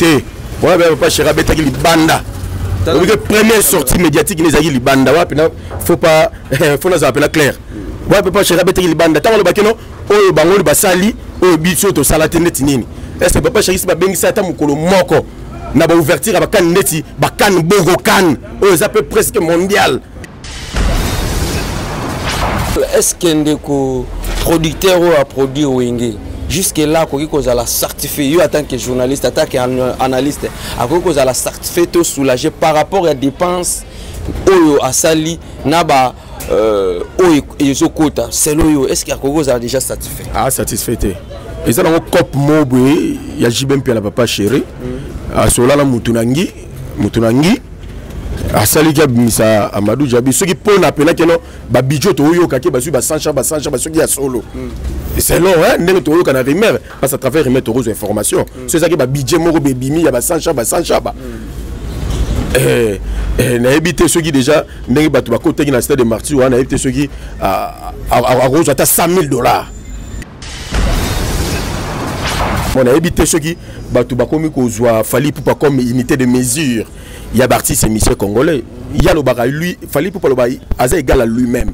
Te wana bya papa chéri abetaki libanda. Obike première sortie médiatique ne ezalaki libanda wapi na faut pas faut nazala mpena clair. Wapi papa chéri abetaki libanda ntango alobaki no oyo bango basali oyo biso tosala te neti nini. Est-ce que papa chéri si babengisa ata mokolo moko na ba ouverture ya bakane neti bakane bogo kane oyo eza pe presque mondial. Est-ce que ndeko producteur oyo a produit Wenge jusque là akoki kozala certifié yo en tant que journaliste en tant que analyste akoki kozala certifié to soulagé par rapport ya dépense oyo asali na ba euh, oyo ezokota selon yo est ce que akoki kozala déjà satisfait? Ah, satisfait te eza nango cope moko boye ya JB Mpiana papa chéri asola na mutu na ngi mutu na ngi asaliki abimisa Amadou Diaby soki mpo na pena keno ba bijo toyoka ke bazwi ba sancha ba sancha ba soki ya solo selon hein ndenge toyoka na rumeur parce à travers rumeur tokozwa information so ezalaki ba budget moko bebimi ya ba sancha ba sancha ba nayebi te soki déjà ndenge bato bakotaki na stade de martyr wana nayebi te soki akozwa ata 100 000 dollars. Bon, nayebi te soki bato bakomi kozwa Fally Ipupa comme unité de mesure ya baartiste émission congolais. Ye alobaka lui Fally Ipupa aloba aza égal à lui-même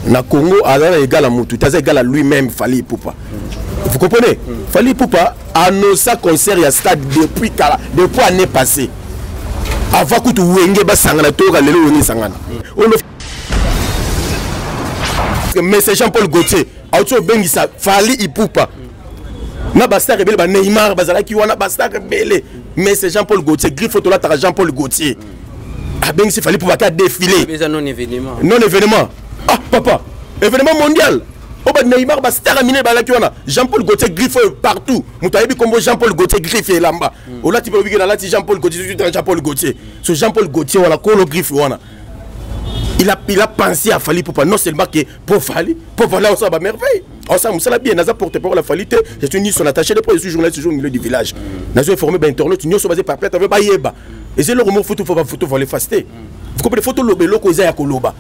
na Congo, aza na égal à mutu te, aza égal à lui-même Fally Ipupa. Vous comprenez? Fally Ipupa annonça concert ya stade depuis kala, depuis année passée avant kutu Wenge basangana toyoka lelo Wenge esangana. Mais c'est Jean-Paul Gaultier auti obengisa Fally Ipupa na bastar ebele ba Neymar bazalaki wana bastar ebele. Mais c'est Jean-Paul Gaultier griffe tolataka Jean-Paul Gaultier abengisi Fally Ipupa ata défilé. Eza non événement. Non événement. Ah papa, événement mondial. Oyo ba Neymar ba star minene bazalaki wana. Jean-Paul Gaultier griffe partout. Moto ayebi kombo Jean-Paul Gaultier griffe elamba. Olati pe obiki na lati Jean-Paul Gaultier, Jean-Paul Gaultier. So Jean-Paul Gaultier wana kolo griffe wana. Il a pensé à Fally Ipupa, non seulement que pour Fally, pour Fally, on s'en va merveille. On s'en va bien, naza porte-parole la Fally, je suis ni son attaché de presse, je suis journaliste toujours au milieu du village. Nazo informé ben internaute, nous sommes basés par plainte avec Bayeba. Et c'est le remords photo faut photo faut les faster. Vous comprenez photo lobe loko eza ya koloba.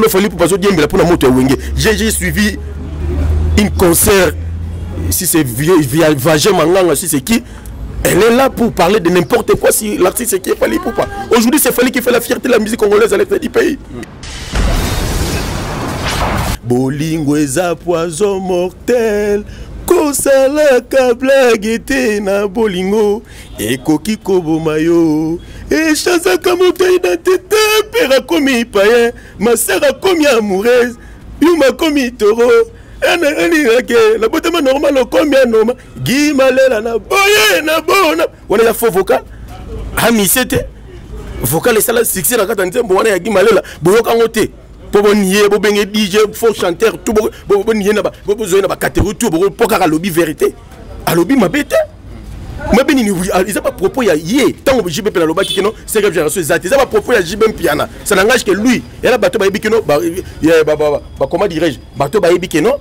Le Fally Ipupa zo diembela pour la moto ya Wenge. J'ai suivi une concert si c'est via Vagin Manganga, si c'est qui. Elle est là pour parler de n'importe quoi si l'artiste qui est Fally Ipupa. Aujourd'hui, c'est Fally qui fait la fierté de la musique congolaise à l'extérieur du pays. Bolingo eza poison mortel, kosalaka blague te na bolingo ekoki koboma yo. Echazaka moto identité, père akomi païen, ma sœur akomi amoureuse, yuma akomi taureau. Alingake na botama normal okomi anormal. Guy Malela na boye na bona wana ya faux vocal amise te vocal esala succès na kati ya nzembo wana ya Guy Malela boyoka yango te po boniye bobenge DJ faux chanteur tout boniye na bozoye na ba catégorie tout boko po kaka alobi vérité alobi mabe te mabe nini eza ba propos ya ye ntango JB Mpiana alobaki kino cinquième génération eza te eza ba propos ya JB Mpiana ça n'engage que lui yala bato bayebi kino ba comment dirais-je bato bayebi kino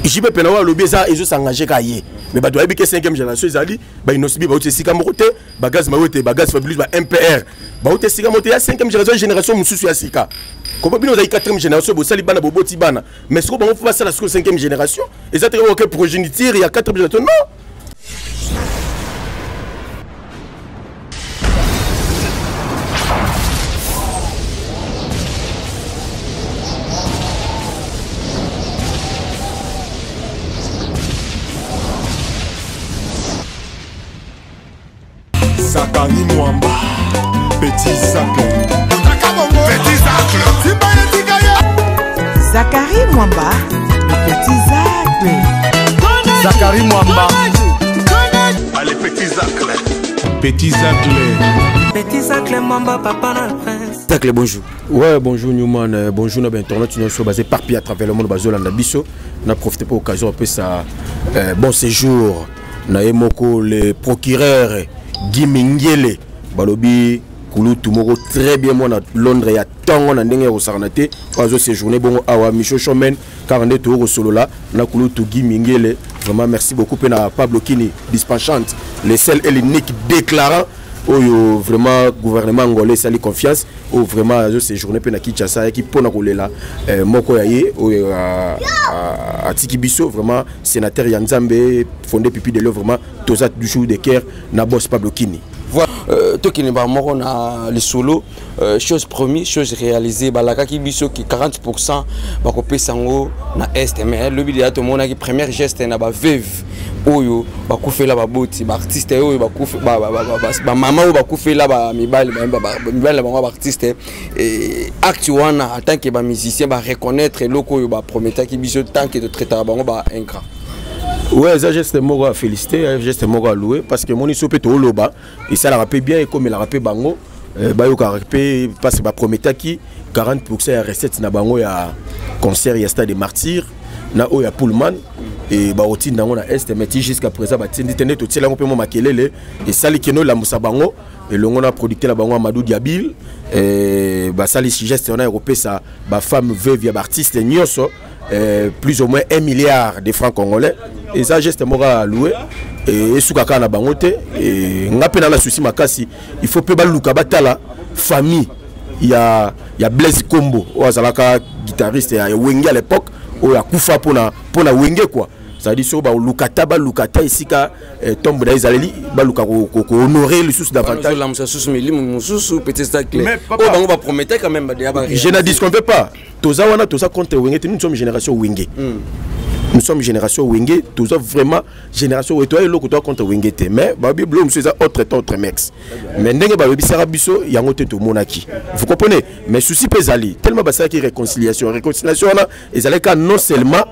JB Mpiana oyo alobi eza ezo s'engager ka ye mais bato bayebi ke cinquième génération ezali ba Innoss'B bauti esika moko te ba Gaz Mawete ba Gaz Fabulous ba MPR bauti esika moko te ya cinquième génération génération mosusu ya sika kopo bino ozali quatrième génération bosali bana boboti bana mais sikoyo bango fo basala sikoyo cinquième génération eza te oke progéniture ya quatrième génération non. Zakari Mwamba, Petit Zacle. Petit Zacle. Zakari Mwamba, le Petit Zacle. Zakari Mwamba. Allez, Petit Zacle. Petit Zacle. Petit Zacle Mwamba, papa na prince. Zacle, bonjour. Ouais, bonjour Newman, bonjour na internet nyonso basé partout à travers le monde bazolanda biso. Na profité pour occasion après ça bon séjour na ye moko le procureur Guy Mingele balobi kulutu moko très bien moi na Londres ya tongo na ndenge ya kosakana te oyo azo séjourner bongo awa Micho Showman kaka nde toyoko kosolola na kulutu Guy Mingele. Vraiment merci beaucoup pe na Pablo Kini dispensante le seul et l'unique déclarant. Oyo vraiment gouvernement angolais esali confiance, oyo vraiment azo séjourner mpe na Kinshasa, ayaki mpona kolela moko ya ye oyo atiki biso, vraiment sénateur ya Nzambe Fondé Pipi de vraiment toza toujours de cœur na boss Pablo Kini. Voilà, tokende ba moko na lisolo, chose promis, chose réalisée. Balakaki biso ki 40% bakopesa yango na Est, mais lobi deya tomonaki première geste na baveuve oyo bakufela baboti, baartiste oyo bamama oyo bakufela bamibali, mibali na bango baartiste. Acte wana, en tant que bamusicien, bareconnaître eloko oyo baprometaki biso, tant que totraitaka bango baingrat? Ouais, eza geste moko ya félicité, geste moko ya loué, parce que moni so mpe tooloba esalaka mpe bien, ekomelaka mpe bango, bayokaka mpe, parce que baprometaki 40% ya recette na bango ya concert ya Stade de Martyr na oyo ya Pullman e bakotinda yango na Est. Mais ti jusqu'à présent batindi te. Nde totiela yango mpe mwa makelele esali keno elamusa bango elongo na producteur na bango Amadou Diabil. Basali geste wana ya kopesa bafemme veuve ya baartiste nyonso plus ou moins 1 milliard de francs congolais. Eza geste moko ya loué, esuka kaka na bango te. Nga mpe na souci makasi, il faut mpe baluka batala famille ya Blaise Kombo oyo azalaka guitariste ya Wenge à l'époque, oyo akufa mpona Wenge quoi. C'est-à-dire soki baluka ta, baluka ta esika tombe na ezaleli, baluka kohonorer lisusu davantage. Lamusa susu milimo mosusu, petit clair, oyo bango bapromettait quand même. Je ne disconviens pas, toza wana, toza contre Wenge te. Nous sommes génération Wenge, nous sommes génération Wenge, toza vraiment génération Wenge, toya eloko toza contre Wenge te. Mais babi bilo mosusu eza autre temps, autre mœurs, mais ndenge balobisaka biso yango te tomonaki, vous comprenez? Mais souci mpe ezali tellement basalaki réconciliation, réconciliation wana ezalaki kaka non seulement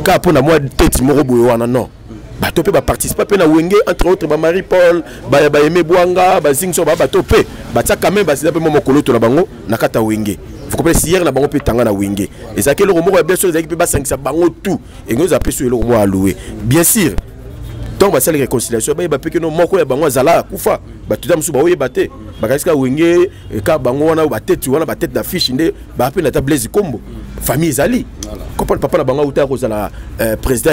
kaka mpona mwa tete moko boye wana, non, bato mpe baparticipa mpe na Wenge, entre autres bamarie Paul, bayeme bwanga bazingi so bato mpe batia quand même basida mpe mwa mokoloto na bango na kati ya Wenge, vous comprenez? Siere na bango mpe tanga na Wenge ezalaki eloko moko ya bien. So ezalaki mpe basangisa bango tout engo ezala mpe so eloko moko ya loué. Bien sûr, ntango basali réconciliation, bayeba mpe keno moko ya bango azala akufa. Bato ta mosusu baoyeba te, bakanisi kaka Wenge ka bango wana batete wana, batete d'affiche nde baa mpe na ta Blaise Kombo, famille ezali comprendre. Papa na bango auta kozala président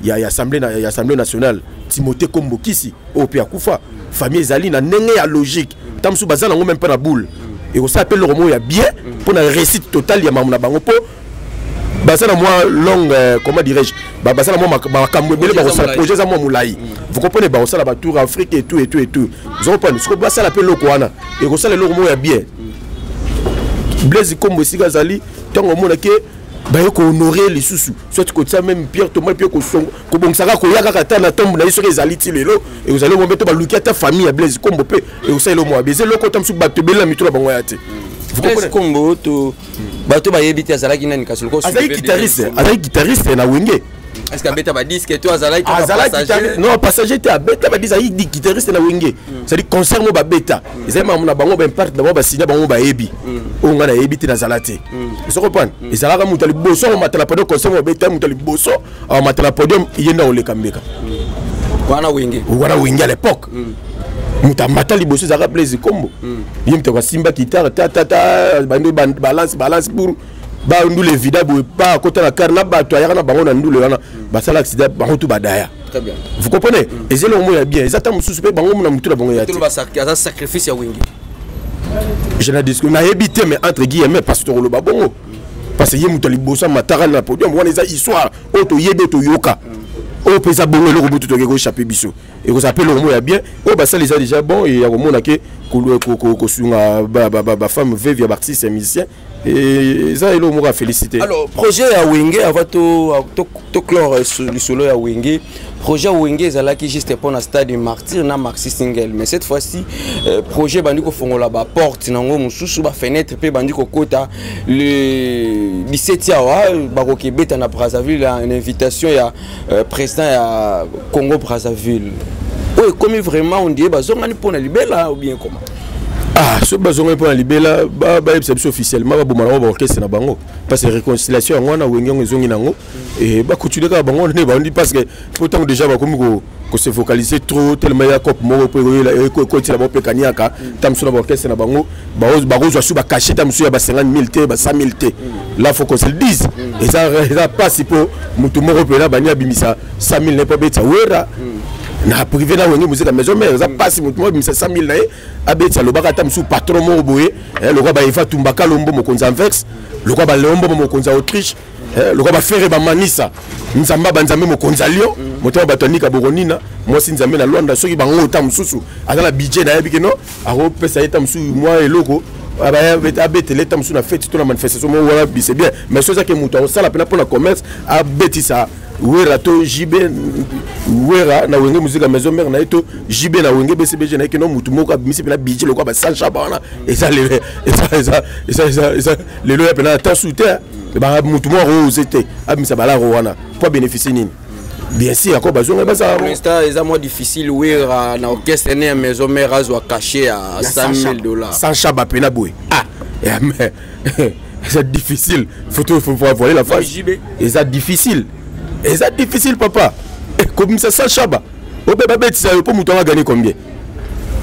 ya Assemblée nationale, Timothée Kombo Kisi, oyo mpe akufa. Famille ezali na ndenge ya logique, ta mosusu baza nango même mpe na boule. Ekosala mpe eloko moko ya bien mpo na réussite totale ya makambo na bango, mpo baza na mwa longue, comment dirais-je, baza na mwa makambo ebele bakosala, projet eza mwa molai, vous comprenez? Bakosala batour Afrique et tout et tout et tout, vous comprenez? Siko basala mpe eloko wana, ekosala eloko moko ya bien. Blaise Kombo esika azali, ntango omonake baye kohonorer lisusu, soit kotia même pierre tombale mpe kobongisaka koya kaka ata na tombe na ye soki ezali ti lelo, ekozali mo mpe to baluki ata famille ya Blaise Kombo mpe ekosala eloko moko ya bien. Eza eloko ta mosusu bato ebele na mito na bango ya te. Blaise Kombo, to bato bayebi te azalaki nani, kasi azalaki guitariste, azalaki guitariste na Wenge. Est-ce que abeta badisque to azalaki? Azalaki, non, passager te, abeta badisque, azalaki guitariste na Wenge. C'est-à-dire concert mo babeta ezali makambo na bango, baimparte na bango, basinya bango bayebi, oyo ngai nayebi te, nazala te. Ozo comprendre? Ezalaka moto ya liboso akomatala podium, concert mo babeta, moto ya liboso akomatala podium, ye nde akoleka mbeka. Wana Wenge? Wana Wenge à l'époque, moto amata liboso ezalaka Blaise Kombo. Ye moto asimba guitare tatata, bando balance balance pour bandule vida boye, ba akota na car na bato ayaka na bango na ndule wana, basala accident, bango tu badaya. Vous comprenez? Eza eloko moko ya bien, eza ta mosusu mpe bango na motu na bango ya te. Aza sacrifice ya Wenge? Je na disque nayebi te, mais entre guillemets, parce que tokoloba bongo, parce que ye moto ya liboso amataka na podium wana. Eza histoire oyo toyebi, oyo toyoka, oyo mpe eza bongo. Eloko motu tokoki koéchappe biso, ekozala mpe eloko moko ya bien oyo basala, eza déjà bon ya komona ke kosunga bafemme veuve ya baartiste, ya musicien, eza eloko moko ya félicité. Alors, projet ya Wenge, avant to clore lisolo ya Wenge, projet ya Wenge ezalaki juste mpona Stade Martyr na maxi single, mais cette fois-ci projet bandi kofongola baporte nango mosusu, bafenêtre mpe bandi kokota. Le 17 awa bakoki ebeta na Brazzaville, une invitation ya président ya Congo Brazzaville, oyo ekomi vraiment, on dirait bazongani mpona libela ou bien comment? Ah, soki bazongani mpona libela, bayebisa biso officiellement, baboma nango baorchestre na bango, parce que réconciliation yango wana, Wenge yango ezongi nango, bacontinue kaka bango nde bandi, parce que po ntango déjà bakomi kose focaliser trop tellement ya cope moko mpo ekotila bango mpe kaniaka ta mosusu na baorchestre na bango, bakozwa su bacachet ta mosusu ya ba 50 000 te, ba 100 000 te. Là, faut qu'on se le dise, eza mpasi mpo motu moko mpena bani abimisa 100 000 ne mpo abetisa Wera. Na privé na Wenge Musica Maison Mère, eza mpasi motu moko abimisa 100 000 na ye abetisa. Alobaka ata mosusu patron moko boye, lokola baeva Tumbaka Lombo, mokonzi ya Anvers, lokola baleon Mbombo, mokonzi ya Autriche, lokola bafere bamanisa Nzambe banzambe, mokonzi ya Lyon, motema bato anika bokonina mwasi Nzambe na Lwanda. Soki bango ta mosusu aza na budget, nayebi ke no akopesa ye ta mosusu mwa eloko abetele ta mosusu na fête to na manifestation moko wana, c'est bien. Mais so ezaki moto akosala mpena mpona commerce, abetisa Wera to JB, Wera na Wenge Musica Maison Mère na ye to JB na Wenge BCBG na ye, keno motu moko abimisi mpena budget lokola basancha wana, eza lelo, eza lelo ya mpena ata su te. Motu moko akoose te abimisa balaro wana mpo abénéficie nini? Bien sûr, ako bazonga bazala. Pour l'instant eza mwa difficile, Wera na orchestre ne ya Maison Mère azwa cachet ya 100 000 $. Sans chaba pena boye, ah, mais c'est difficile, faut voiler la face. Eza difficile, eza difficile, papa. Kobimisa sans chaba obe babetisa yo mpo moto anga gagné combien?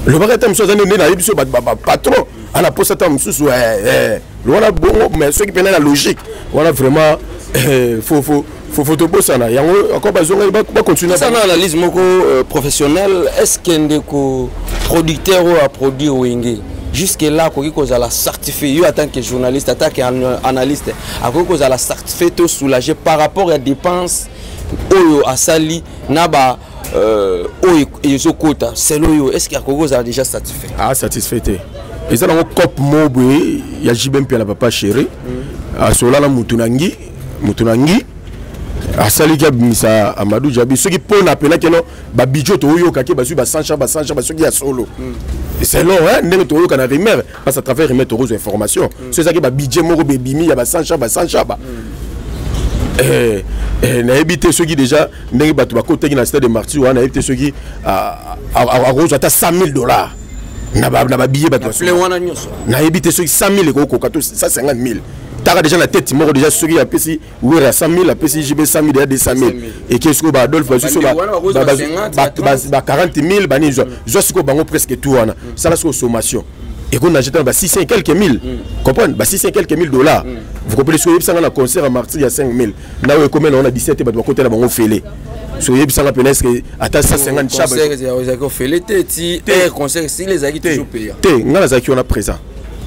Lobaka ata mosusu aza nde nayebi so bapatron ana posa ata mosusu wana bongo. Mais soki mpena na logique wana, vraiment faut tobosana yango. Ako bazonga, bacontinue. Na analyse moko professionnelle, est ce que ndeko producteur oyo aproduire Wenge jusque là akoki kozala certifié? Yo en tant que journaliste, en tant que analyste, akoki kozala certifié to soulagé par rapport ya dépense oyo asali na ba oyo ezokota selo oyo? Est ce que akoki kozala déjà satisfait? Ah, satisfait te. Eza nango cope mo boye ya JB mpe na papa chéri. Asola na mutu na ngi, mutu na ngi asaliki abimisa Amadou Jabi. Soki mpo na apelaki no babudget toyokaki, bazwi basancha basancha, basoki ya solo, selon ndenge toyoka na rumeur, parce à travers rumeur tokozwa information. So ezalaki babudget moko bebimi ya basancha basancha ba, nayebi te soki déjà ndenge bato bakotaki na Stade de Martyr wana, nayebi te soki akozwa ata 100 000 $ na babillet bato. Wana nyonso. Nayebi te soki 100 000 ekokoka to 150 000. Taka déjà na tête moko déjà, soki apesi Wera 100 000, apesi JB 100 000, déjà 200 000. Eke sikoyo baadolphe bazwi so ba 40 000, bani zwa sikoyo bango presque tout wana. Sala sikoyo sommation, ekonage tana ba 600 et quelques mille, comprendre, ba 600 et quelques mille dollars, vous comprenez? Soki oyebisanga na concert ya Martyr ya 5 000 na oyo ekomi na wana 17, bato bakotela bango fele. So oyebisanga pena, est ce que ata 150 chaba ezalaki ofele te? Ti concert esili, ezalaki toujours payant. Te, nga nazalaki wana présent.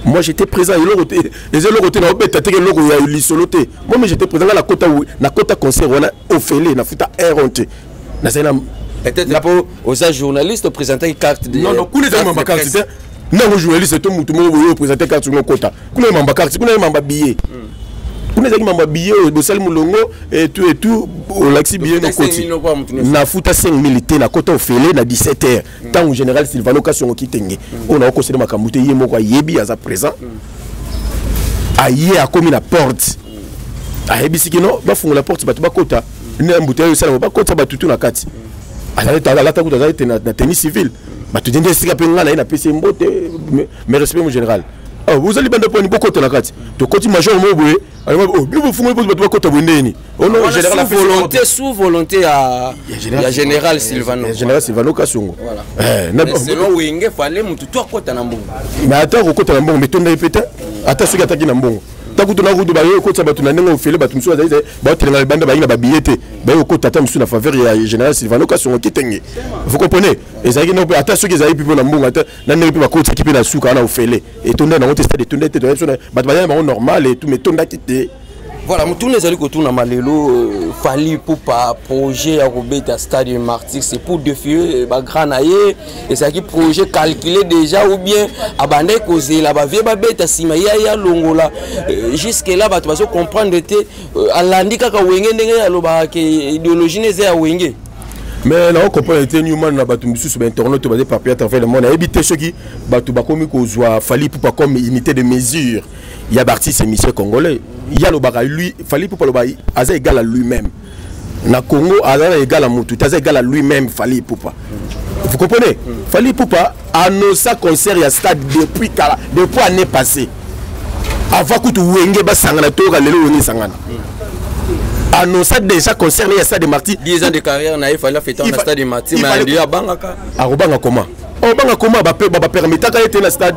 Moi, j'étais présent. Eloko te, eza eloko te, naobeta teke eloko ya lisolo te. Moi, mais j'étais présent. Nga nakota, nakota concert wana ofele, nafuta air te, nazali na Peut-être mpo oza journaliste, oprésentaki carte de Non, non, kuna ezali mamba carte te. Nango journaliste to mutu moko boye oprésente carte ngo okota kuna, mamba carte kuna, mamba billet kuna ezalaki mamba billet oyo bosali molongo et tout et tout, olakisi billet nokoti. Nafuta 5000 te, nakota ofele na 17 heures, ntango général Silvano Kasongo Kitenge oyo naokosela makambo te, ye moko ayebi, aza présent. Aye, akomi na porte, ayebisi kino bafungola porte, bato bakota nde mbuta oyo esalama, bakota bato tu na kati. Alata kutu, azali na tenue civile. Bato nde esika mpe ngai na ye napesi ye mbote, mais respect mon général, ozali banda poni bokota na kati. Tokoti, major moko boye, bino bofungoli mpo bato bakota boye ndeni? Volonté, sous volonté ya général Silvano. Général Silvano Kasongo. Selon Wenge, fallait mutu to akota na mbongo. Mais ata kokota na mbongo, mais tonda ye pe te. Ata soki ataki na mbongo, ntango tona kutu baye okotisa bato na ndenge ofele, bato mosusu bazali baotelenga libanda, bayi na babillet te, baye okota ata mosusu na faveur ya général Silvano Kasongo Kitenge, vous comprenez? Ezalaki no ata soki ezalaki mpe na mbongo, ata na ndenge mpe bakotisaki mpe na suka wana ofele, etonda nango te. Stade etonda te, bato bazali na bango normal et tout, mais etondaki te. Voilà, motuna ezali kotunama lelo: Fally Ipupa, projet ya kobeta Stade de Martyr, c'est pour défier bagrand na ye? Ezalaki projet calculé déjà ou bien abandaki kozela bavie babeta, nsima ye ye alongola? Jusque là bato bazocomprendre te. Alandi kaka Wenge ndenge alobaka ke idéologie ne eza ya Wenge. Mais nao comprendre te, Newman, na bato mosusu bainternaute baza éparpillé à travers le monde. Nayebi te soki bato bakomi kozwa Fally Ipupa comme unité de mesure ya baartiste musicien congolais. Ye alobaka, lui Fally Ipupa aloba aza égal à lui-même na Congo, aza na égal à motu te, aza égal à lui-même, Fally Ipupa, vous comprenez? Fally Ipupa annonça concert ya stade depuis kala, depuis année passée, avant kutu Wenge basangana. Toyoka lelo Wenge esangana, annonça déjà concert ya Stade de Martyr. 10 ans de carrière na ye, Fally afeta na Stade de Martyr, mais ndio abangaka. Akobanga comment? Obanga comment? Bapermetaka ye te na stade,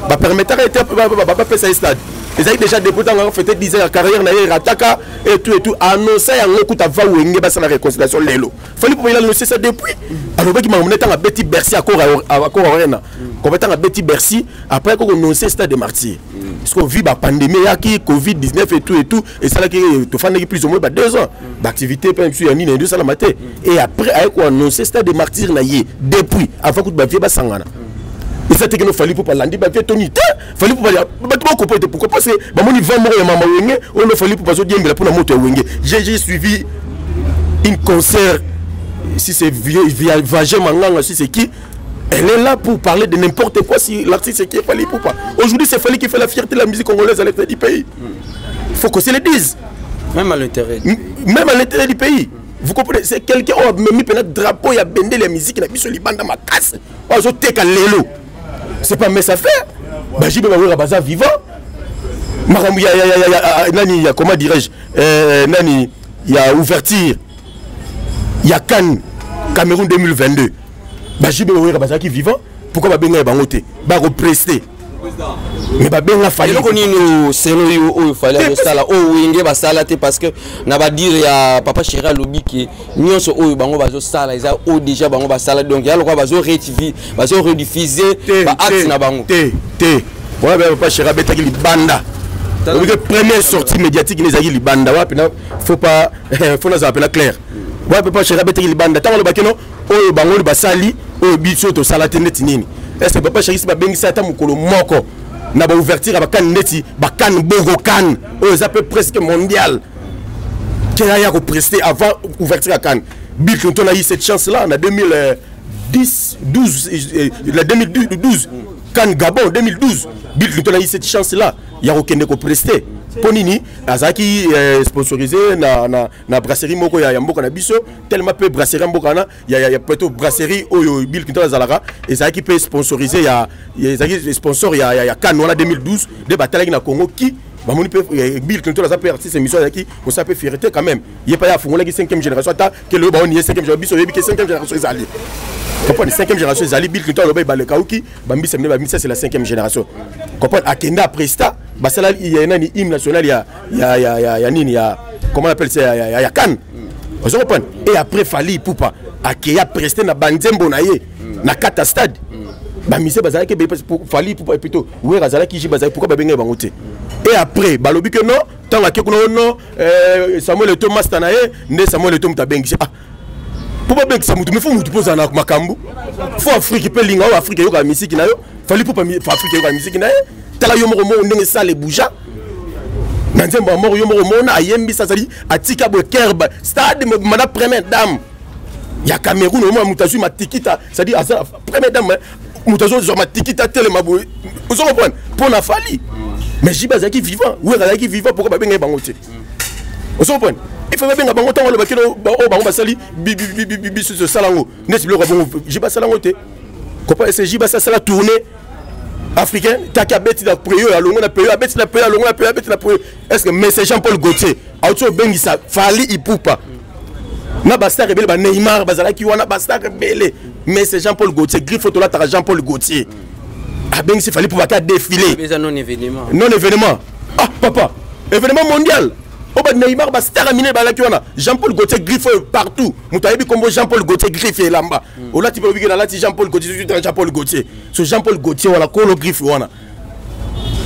bapermetaka ye te, bapesa ye stade. Ezalaki déjà depuis ntango yango fete 10 ans ya carrière na ye erataka et tout et tout. Annonce yango kuta va Wenge basala réconciliation lelo. Fally Ipupa il a annoncé ça depuis. Alobaki makambo na ntango abeti Bercy Accor Accor Arena. Comme ntango abeti Bercy après ko annoncer stade des Martyrs. Parce qu'on vit ba pandémie yaki Covid-19 et tout et tout et ça là qui tofandaki plus ou moins ba 2 ans. Ba activité pe biso ya nini ndio sala mate. Et après aye ko annoncer stade des Martyrs na ye depuis avant kutu ba vie basangana. Eza te kino Fally Ipupa alandi ba vie toni te. Fally Ipupa bato bakopo ete pourquoi parce que bamoni vent moko ya mama Wenge oyo no Fally Ipupa azodiembela mpona moto ya Wenge. J'ai suivi une concert, si c'est Vagin Manganga, si c'est qui, elle est là pour parler de n'importe quoi si l'artiste qui est Fally Ipupa. Aujourd'hui, c'est Fally qui fait la fierté de la musique congolaise à l'intérieur du pays. Il faut qu'on se le dise. Même à l'intérieur du pays. Même à l'intérieur du pays. Vous comprenez? C'est quelqu'un qui a mis un drapeau, il a bendé la musique, il a mis sur les bandes dans ma casse. Lelo. C'est pas mes affaires. Bah, JB Bawera baza vivant. Makambo ya, ya, ya, ya, ya, nani, ya, comment dirais-je, nani, il y a ouverture, il y a CAN, Cameroun 2022. Bah, JB Bawera baza qui vivant. Pourquoi ba benga bango te? Ba represter. Mais ba benga Fally. Eloko nini selo yo oyo Fally azosala oyo Wenge basala te parce que na ba dire ya papa chéri alobi ke nyonso oyo bango bazosala eza oyo déjà bango basala, donc ya lokola bazo rediffuser, bazo rediffuser ba actes na bango. Te te. Wana ba papa chéri abetaki libanda. Obi ke première sortie médiatique nezaki libanda wapi na faut pas faut nazala pena clair. Wapi papa chéri abetaki libanda tango alobaki no oyo bango basali oyo biso tosala te neti nini. Est-ce que papa chéri si babengisa ata mokolo moko na ba ouverture ya bakane neti bakane bongo CAN oyo eza pe presque mondial ke aya ko prester avant ouverture ya CAN. Bill Clinton a eu cette chance là en 2010, 12, la 2012, CAN Gabon 2012. Bill Clinton a eu cette chance là ya kokende ko prester. Po nini azalaki sponsorisé na brasserie moko ya mboka na biso, tellement pe brasserie mboka na ya plutôt brasserie oyo Bill Clinton azalaka ezalaki pe sponsorisé ya ezalaki sponsor ya CAN wana 2012 de batalaki na Congo ki bamoni pe Bill Clinton aza pe artiste émission azalaki kosala pe fierté quand même. Ye pa ya afungolaki 5e génération ata ke loyo baoni ye 5e génération biso oyebi ke 5e génération ezali. Comprendre 5e génération ezali Bill Clinton aloba ebaleka uki bambisa mine bambisa c'est la 5e génération. Comprendre akenda presta basala ya nani hymne national ya nini ya comment on appelle ça ya CAN. Vous comprenez? Et après Fally Ipupa akeya prester na banzembo na ye na kata stade. Ba mise bazalaki be parce que Fally Ipupa plutôt Wera azalaki ji bazalaki pourquoi ba benga bango te. Et après balobi que non tant ake kuna non Samuel Eto'o master na ye nde Samuel Eto'o mutu abengisi. Ah pour ba bengisa mutu mais faut mutu poza na makambo. Faut Afrique pe linga o Afrique yoka musique na yo. Fally Ipupa faut Afrique yoka musique na ye. Tala yo moko moko ndenge sale bouja. Na nzembo ya moko yo moko mona ayembisa azali atika boye kerbe stade mana première dame ya Cameroun au moins mutu azwi matikita, c'est-à-dire aza première dame mutu azwi matikita telema boye. Ozo comprendre? Pour na Fally. Mais JB azalaki vivant, Wera azalaki vivant, pourquoi babenga bango te? Ozo comprendre? Il faut babenga bango tango alobaki no, ba, oyo bango basali, bi, bi, bi, bi, bi, biso tosala yango. Neti biloko ya bongo, JB asala yango te. Comprendre? C'est JB asala tournée africain, taki abeti na prière, alongo na prière, abeti na prière, alongo na prière, abeti na prière. Est-ce que Monsieur Jean-Paul Gaultier auti obengisa Fally Ipupa na ba star ebele, ba Neymar bazalaki wana, ba star ebele. Mais c'est Jean-Paul Gaultier, griffe tolataka Jean-Paul Gaultier. Abengisi Fally Ipupa ka défilé. Eza non événement. Non événement. Ah papa, événement mondial. Oba Neymar ba star aminé balaki wana. Jean-Paul Gaultier griffe partout. Mutu ayebi kombo Jean-Paul Gaultier griffe elamba. Olati pe obiki na lati Jean-Paul Gaultier, Jean-Paul Gaultier. So Jean-Paul Gaultier wana kolo griffe wana.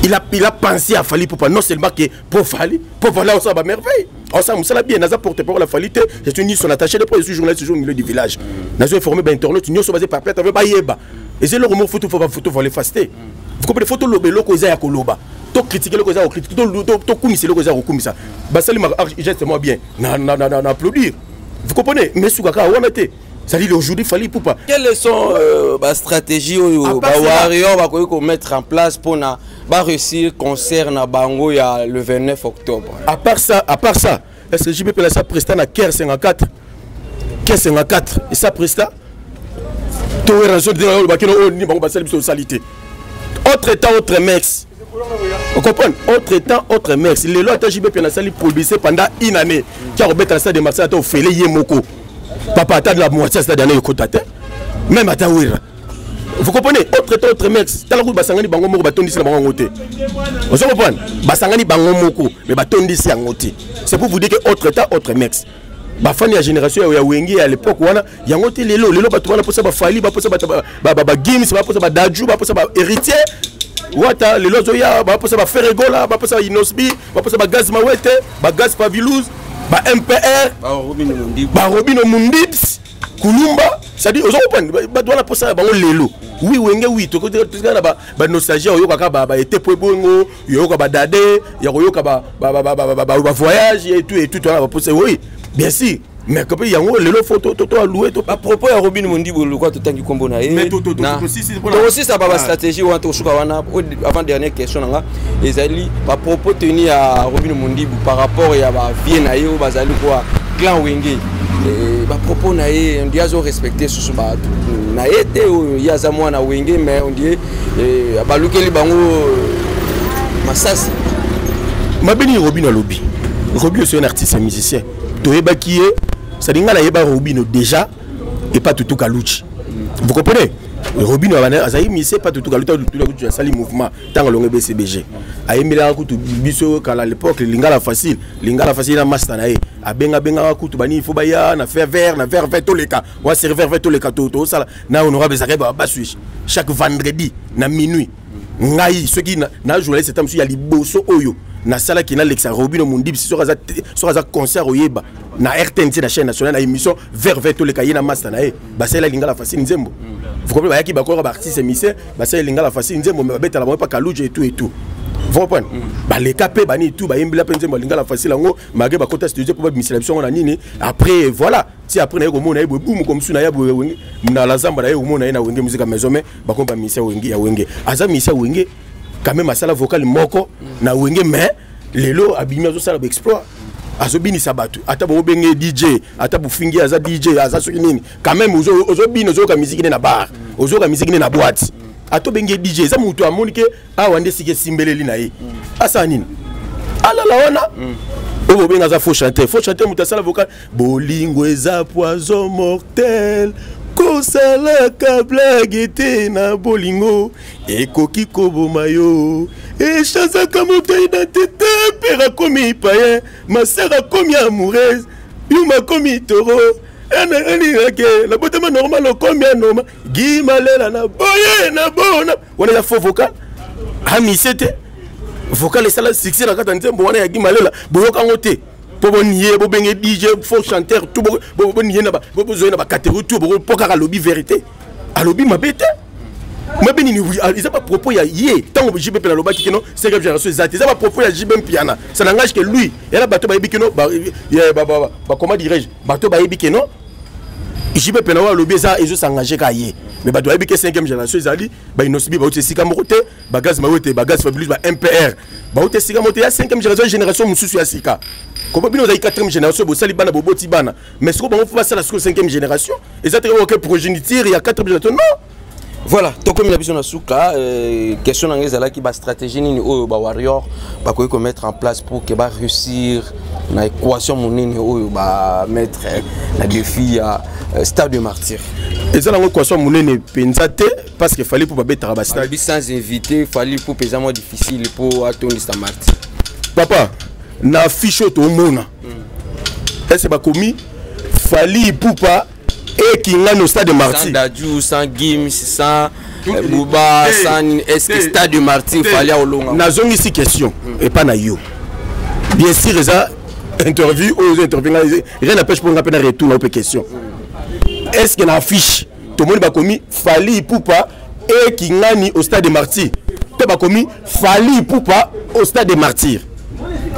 Il a pensé à Fally Ipupa, non seulement que pour Fally, pour Fally, on s'en va merveille. On s'en va bien, naza porte-parole la Fally, je suis ni son attaché de presse, je suis journaliste toujours au milieu du village. Nazo informé ben internaute, nous sommes basés par plainte avec Bayeba. Et c'est le remords photo faut photo faut les faster. Vous comprenez photo lobe loko eza ya koloba. To critiquer loko eza ko critiquer, to kumisa loko eza ko kumisa. Basali ma geste moi bien, na na na na applaudir. Vous comprenez? Mais soukaka wana te. C'est-à-dire aujourd'hui, Fally Ipupa. Quelles sont la stratégie ou À part ba cela. warrior ba koki ko mettre en place pour na ba réussir concert na bango ya le 29 octobre? À part ça, à part ça, est-ce que JB Pela ça presta na Ker 54? Ker 54 et ça presta? To raison de dire ba kino ni bango ba sali biso salité. Autre temps, autre mex. Vous comprenez? Autre temps, autre mex. Lelo ata JB Pela sali publicité pendant une année. Qui a rebeta la salle de Marseille ata ofele ye moko. Papa ata de la moitié stade année ekota te. Même ata Wera. Vous comprenez? Autre temps, autre mœurs. Tala kutu basangani bango moko batondisi na bango yango te. Ozo comprendre? Basangani bango moko mais batondisi yango te. C'est pour vous dire que autre temps, autre mœurs. Bafani ya génération ya Wenge à l'époque wana yango te. Lelo lelo bato wana posa bafali, baposa ba Gims, baposa ba Dadju, baposa ba Héritier Wata. Lelo azoya, baposa ba Ferre Gola, baposa ba Innoss'B, baposa ba Gaz Mawete, ba Gaz Fabilouz, ba MPR, ba Robino Mundibs Kulumba. C'est-à-dire, ozo comprendre, bato wana posa ya bango lelo. Oui, Wenge, oui, tokotika na banostalgie, oyokaka baete po ebongo, yoyoka badade ya koyoka bavoyage et tout et tout wana, baposa, oui, bien sûr, mais kope yango lelo fo to alloué to. Bapropos ya Robin Mondibo, lokwa totangi nkombo na ye, tokosisa ba bastratégie wana, tokosuka wana. Avant dernière question na nga ezali bapropos tenu ya Robin Mondibu par rapport ya bavie na ye oyo bazali kwa clan Wenge. Bapropos na ye, on dit azo respecte susu bato na ye te. Oyo ye aza mwana Wenge, mais on dit balukeli bango masasi. Mabeni Robino alobi, Robino c'est un artiste musicien, toyebaki ye. C'est-à-dire, ngai nayeba Robino déjà epa Tutu Kaluchi. Vous comprenez? Robino azali musicien pa Tutu Kaluchi. Tutu Kaluchi asali mouvement ntango alongo BCBG, ayembelaka kutu biso kala, l'époque Lingala Facile, Lingala Facile na master na ye. Abengabengaka kutu bani, il faut baya na faire vert na vert vert toleka wa serveur vert toleka tosala na honorable Zakari Baswish chaque vendredi na minuit. Ngai soki na journaliste ta mosusu ya liboso oyo nasalaki, nalekisa Robino Mondibi soki aza concert, oyeba na RTNC, na chaîne nationale, na émission vert vert toleka, ye na master na ye basalela Lingala Facile nzembo. Vous comprenez? Bayaki bakoyoka baartiste musicien, basalela Lingala Facile nzembo, mais babetala bango mpa Kaluja et tout et tout. Vous comprenez? Baleka mpe bani tout, bayembela mpe nzembo ya Lingala Facile yango, malgré bakota studio mpo babimisela biso yango na nini. Après voilà, ti après naye komona ye boye, bumu mosusu na ye boye na la zamba, na ye komona ye na Wenge Musica Maison, mais bakomi bamisia Wenge ya Wenge. Aza misia Wenge quand même, asala vocal moko na Wenge, mais lelo abimi, azosala baexploit, azobinisa bato. Ata bobenge DJ, ata bofingi aza DJ, aza soki nini, quand même ozobina, ozoyoka musique ne na bar, ozoyoka musique ne na boîte. Ata obenge DJ, eza moto amoni ke awa nde sika esimbeleli na ye, asala nini, alala wana. Oyo bobenga aza faux chanteur, faux chanteur moto asala vocal. Bolingo eza poison mortel, kosalaka blague te na bolingo, ekoki koboma yo. Echangeaka moto identité, père akomi payen, ma sœur akomi amoureuse, yuma akomi toro, enake nabotama normal, okomi anormal. Gimalela na boye na bona wana eza faux vocal, amise te. Vocal esala succès na kati ya nzembo wana ya Gimalela, boyokango te mpo bonie, bobenge DJ, faux chanteur, tout bonie na bozoye na bacatégorie tout mpo kaka alobi vérité. Alobi mabe te. Mabe nini? Eza bapropos ya ye. Ntango JB mpe nalobaki keno cinquième génération eza te, eza bapropos ya JB Mpiana. Ça n'engage que lui. Yala bato bayebi keno, comment dirais-je, bato bayebi keno JB mpe na oyo alobi eza ezosengage ka ye, mais bato bayebi ke cinquième génération ezali. BaInnoss'B bauti esika moko te, baGaz Mawete, baGaz Fabulous, ba MPR bauti esika moko te. Ya cinquième génération, génération mosusu ya sika. Kopo bino ozali quatrième génération, bosali bana, boboti bana, mais sikoyo bango fo basala sikoyo cinquième génération. Eza te oke progéniture ya quatrième génération, non. Voilà, tokomi na biso na suka. Question na ngai ezalaki bastratégie nini oyo bawarrior bakoki komettre en place pour ke baréussir na équation monene oyo bamettre na défi ya Stade de Martyr? Eza nango équation monene mpenza te, parce que Fally mpo babetaka bastade sans invité. Fally mpo mpenza mwa difficile mpo atondisa Martyr. Papa, na affiche oyo tomona, ese bakomi Fally Ipupa ekingani au Stade de Martyr? Sans Dadju, sans Gims, sans Booba, sans, est-ce que Stade de Martyr, Fally aolonga? Nazongisi question epa na yo. Bien sûr, eza interview oyo ozo interview ngai, rien n'empêche mpo nga mpe na retour na yo mpe question. Est ce que na affiche tomoni bakomi Fally Ipupa ekingani au Stade de Martyr, to bakomi Fally Ipupa au Stade de Martyr?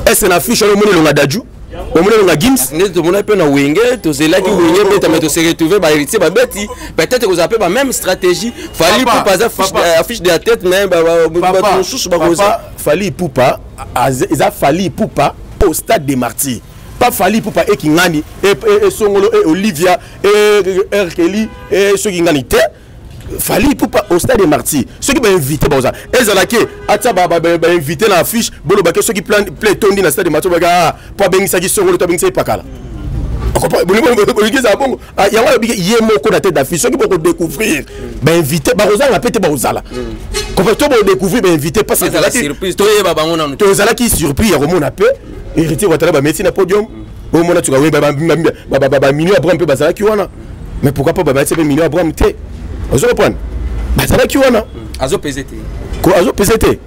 Est ce que na affiche wana omoni elonga Dadju, omoni elonga Gims? Nde tomona mpe na Wenge, tozelaki Wenge beta, mais tose retrouve bahéritier babeti. Peut-être kozala mpe bameme stratégie. Fally Ipupa aza affiche de la tête, mais bato mosusu bakoza. Fally Ipupa eza Fally Ipupa au Stade des Martyrs, pas Fally Ipupa ekingani esongolo e Olivia e Erkeli e soki ngani te. Fally Ipupa au Stade des Martyrs. Soki bainvité baoza ezalaki atia bainvité na affiche, bolobaki soki plein etondi na Stade des Martyrs, baka po abengisaki songolo to abengisaki pakala. Bolingi ezala bongo. Ah, yango alobi ye moko na tête d'affiche. Soki bokodécouvrir bainvité, bakozanga mpe te, bakozala comprendre to bodécouvrir bainvité, parce que tozalaki surpris ya komona mpe Héritier Watala bameti na podium. Omona tuka bamilio Abraham mpe bazalaki wana, mais pourquoi pas bameti mpe milio Abraham te? Ozo comprendre, bazalaki wana. Azopese te. Azopese te.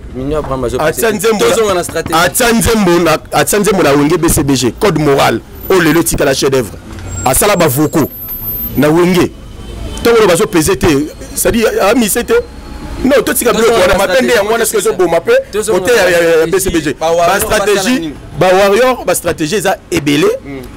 Atia nzembo na Wenge BCBG, Code Moral, oyo lelo etikala chef d'œuvre. Asala bavocaux na Wenge. Ntongo oyo bazopese te, c'est-à-dire amise te. Non, totika biloko wana mabe nde yango wana. Soki ezoboma mpe kote ya BCBG, bastratégie bawarrior, bastratégie eza ebele,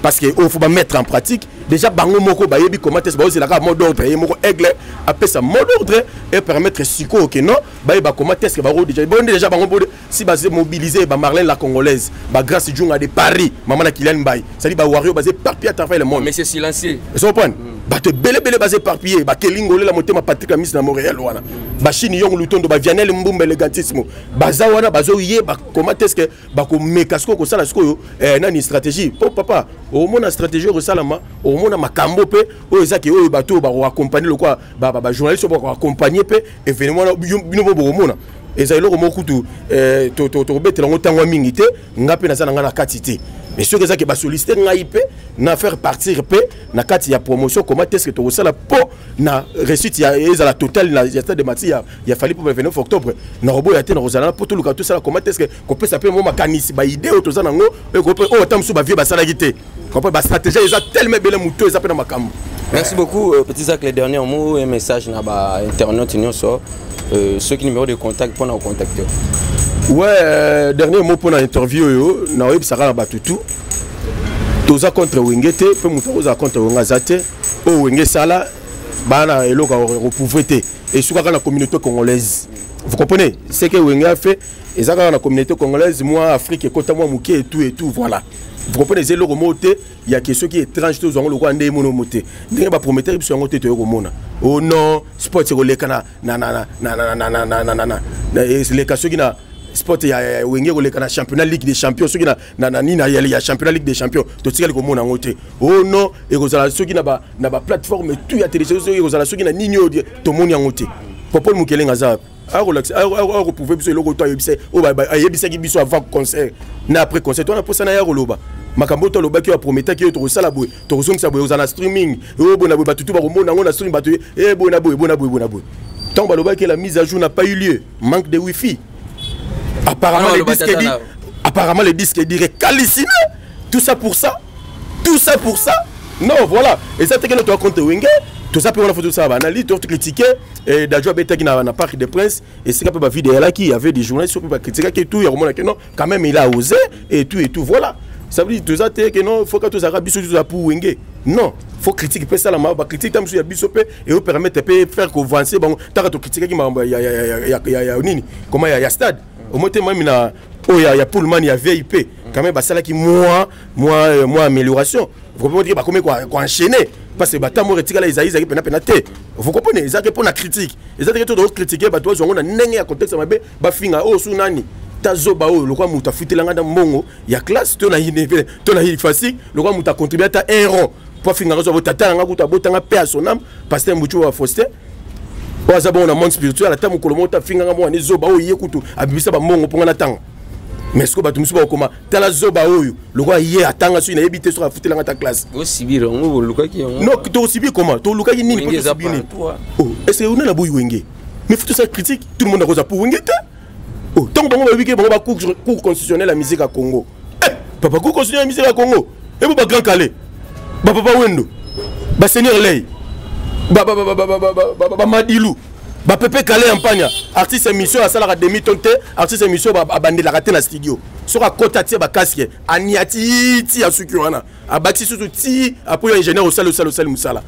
parce que oyo faut bamettre en pratique. Déjà bango moko bayebi comment est-ce baozelaka mot d'ordre. Ye moko Aigle apesa mot d'ordre et permettre sikoyo ke non, bayeba comment est-ce que bango déjà bonde déjà bango si baze mobiliser ba Marlène la Congolaise, ba Grâce Djunga de Paris, maman na Kylian Mbaye, c'est-à-dire ba warrior baze éparpillé à travers le monde. Mais c'est silencieux. Vous comprenez, bato ebele ebele baza éparpillé. Bakelingolela motema, Patrik Amis na Montréal wana, bachine Yong Lutondo, bavianel Mbumba Elegantisme, baza wana, bazoyeba comment est ce que bakomeka sikoyo kosala sikoyo nani stratégie. Mpo papa, omona stratégie oyo kosalama, omona makambo mpe oyo ezaki oyo bato oyo bakoaccompagne lokwa bajournaliste oyo bakoaccompagne mpe événement wana. Bino mpo bokomona eza eloko moko kutu tokobetela yango ntango mingi te. Nga mpe naza na ngai na kati te, mais soki ezaki basollicite ngai mpe na faire partir mpe na kati ya promotion, comment est ce que tokosala mpo na réussite ya ezala totale na ya stade de Martyrs ya Fally mpo 29 octobre, nakoboya te, nakozala na mpo toluka tosala comment est ce que kopesa mpe mo makanisi, baidée oyo toza nango oyo ata mosusu bavie basalaki te. Comprendre, bastratégie eza tellement ebele, moto eza mpe na makambo. Merci beaucoup, petit Zach. Les derniers mots et message na ba internaute nyonso, ceux qui numéro de contact pour nous contacter. Ouais, dernier mot pour l'interview oyo, naoyebisaka na bato tout, toza contre Wenge te, mpe moto akozala contre Wenge aza te. Oyo Wenge esala bana eloko reprouve te, esukaka na communauté congolaise. Vous comprenez ce que Wenge a fait, eza kaka na communauté congolaise, mwa Afrique ekota mwa moke et tout et tout, voilà. Vous comprenez, eza eloko moko te ya ke soki étrange te, ozwango lokola nde emono mo te ndenge baprometteur biso yango te. Toye komona oh non, sport ekoleka na na na na na na na na na na na eleka soki na sport ya Wenge koleka na championnat Ligue des champions, soki na nini ya championnat Ligue des champions, totikali komona yango te. Oh non, ekozala soki na baplateforme tout ya télévision, soki ekozala soki na nini oyo, tomoni yango te. Popol Mokelenga aza akoprouve biso eloko to ayebisaki biso avant concert na après concert wana. Mposa na ya koloba makambo oyo tolobaki, oyo aprometaki, oyo tokosala boye, tokozongisa boye, ozala na streaming oyo boye na boye, bato tu bakomona yango na streaming, bato e boye na boye, boye na boye, boye na boye. Ntango balobaki, la mise à jour n'a pas eu lieu, manque de wifi apparemment. Le disque dit, apparemment le disque dit recalciné. Tout ça pour ça, tout ça pour ça. Non, voilà, eza te kende toa contre Wenge. Toza mpe wana, faut tosala baanalyse, to critiquer. Dadju abetaki na Parc des Princes, esika mpe bavide eyalaki, il y avait des journalistes mpe bacritiquaki tout, ya komona ke non, quand même il a osé et tout et tout, voilà. Ça veut dire toza te ke non, faut ka tozalaka biso tozala pour Wenge. Non, faut critique mpe esalama, bacritique ta mosusu ya biso mpe eopermettre mpe faire koavancer bango. Taka tocritiquaki makambo ya nini, comment, ya stade omoi te, mami na oyo ya Pullman ya VIP, quand même basalaki mwa amélioration. Vous comprenez, bakomi koenchaîner parce que batambo etikala ezali ezalaki pena pena te. Vous comprenez, ezalaki mpo na critique, eza teke to tocritique bato bazwa yango na ndenge ya contexte mabe, bafinga oyo su nani tazoba oyo lokwa moto afutelanga na mbongo ya classe to na ifasik, lokwa moto acontribue ata un rond po afingaka so tata nanga kutu abotanga mpe ya son âme, pasteur Mbutu wa Faustin oyo aza bongo na monde spirituel, ata mokolo moko tafinganga mwana ezoba oyo ye kutu abimisa bambongo mponga na tanga. Mais sikoyo bato mosusu bakokoma tala zoba oyo lokola ye atanga, soki nayebi te soki afutelanga ta classe. Osibir yango, bolukaki yango. Non, tosibir comment? Tolukaki nini? Po tosibir nini? Oh, est ce que ona na boyi Wenge? Mais faut tosala critique, tout le monde akoza pour Wenge te. Oh, ntango bango bayebi ke bango bacour Cour constitutionnelle ya musique ya Congo, eh, papa, Cour constitutionnelle ya musique ya Congo ebo bagrand Kallé, bapapa Wendo, baseigneur ley, bamadilu, bapepe Kallé ya mpanya, artiste émission asalaka demi ton te, artiste émission abandelaka te na studio, soki akɔta tie bacasque ania ti ti asuki wana, abati susu ti apo yo ingénieur osali osali osali mosala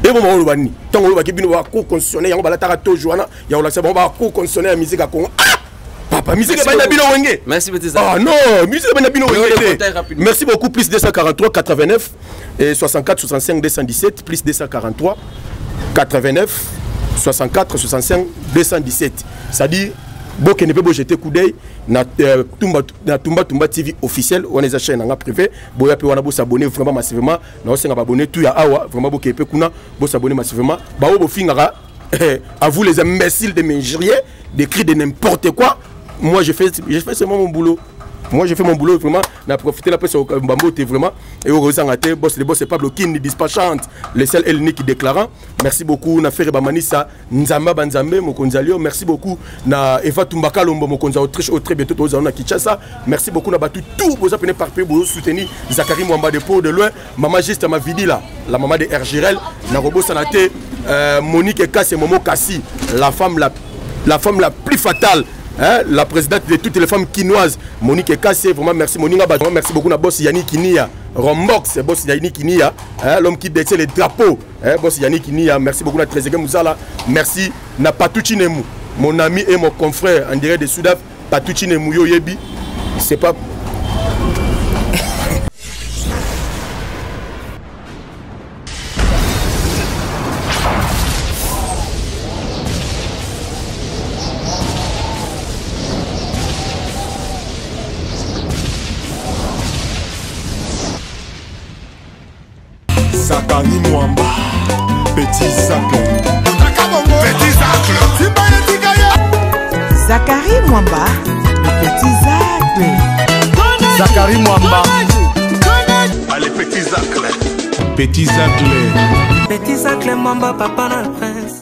eboma. Oloba nini ntango olobaki bino bacour constitutionnel yango balataka toge wana ya kolakisa bango bacour constitutionnel ya musique ya Congo? Ah papa, musique ebandi na bino Wenge. Merci, petit. Ah non, musique ebandi na bino Wenge te. Merci beaucoup. Plus 243 89 et 64 65 217, plus 243 89 64 65 217, c'est-à-dire Bokende mpe bojete coup d'œil na, euh, tumba, na Tumba Tumba TV officiel, wana eza chaîne nanga privé. Boya mpe wana bosabonne vraiment massivement. Naosenga babonne tout ya awa, vraiment bokende mpe kuna bosabonne massivement. Baoyo bofingaka, à vous les imbéciles de m'injurier, des cris de n'importe quoi. Moi je fais seulement mon boulot. Moi je fais mon boulot vraiment. Na profité la pesa bambo te vraiment. Et ozanga te, boss le boss c'est Pablo Kindi dispatchante, le seul et l'unique déclarant. Merci beaucoup na Ferre Bamanisa Nzamba Banzambe mokonzi alio. Merci beaucoup na Eva Tumbaka Lombo mokonzi Autriche, au très bientôt tozala na Kinshasa. Merci beaucoup na batu tout boza pene par pays bozo soutenir Zakari Mwamba de pour de loin, maman Juste Mavidi là, la maman de RGRL na robosana te, Monique Kasse Momo Kassi, la femme la plus fatale, hein, la présidente de toutes les femmes quinoises, Monique Kassé, vraiment merci Moninga, vraiment merci beaucoup na boss Yannick Kinia, Rombox, boss Yannick Kinia, hein, l'homme qui détient les drapeaux, hein, boss Yannick Kinia, merci beaucoup na Trezeguet Mouzala, merci na Patouchi Nemu, mon ami et mon confrère en direct de Sudaf, Patouchi Nemu yo yebi, c'est pas Zakari Mwamba, Petit Zacle. Petit Zacle. Zakari Mwamba, le petit Zacle. Zakari Mwamba. Allez, Petit Zacle. Petit Zacle. Petit Zacle Mwamba, papa na prince.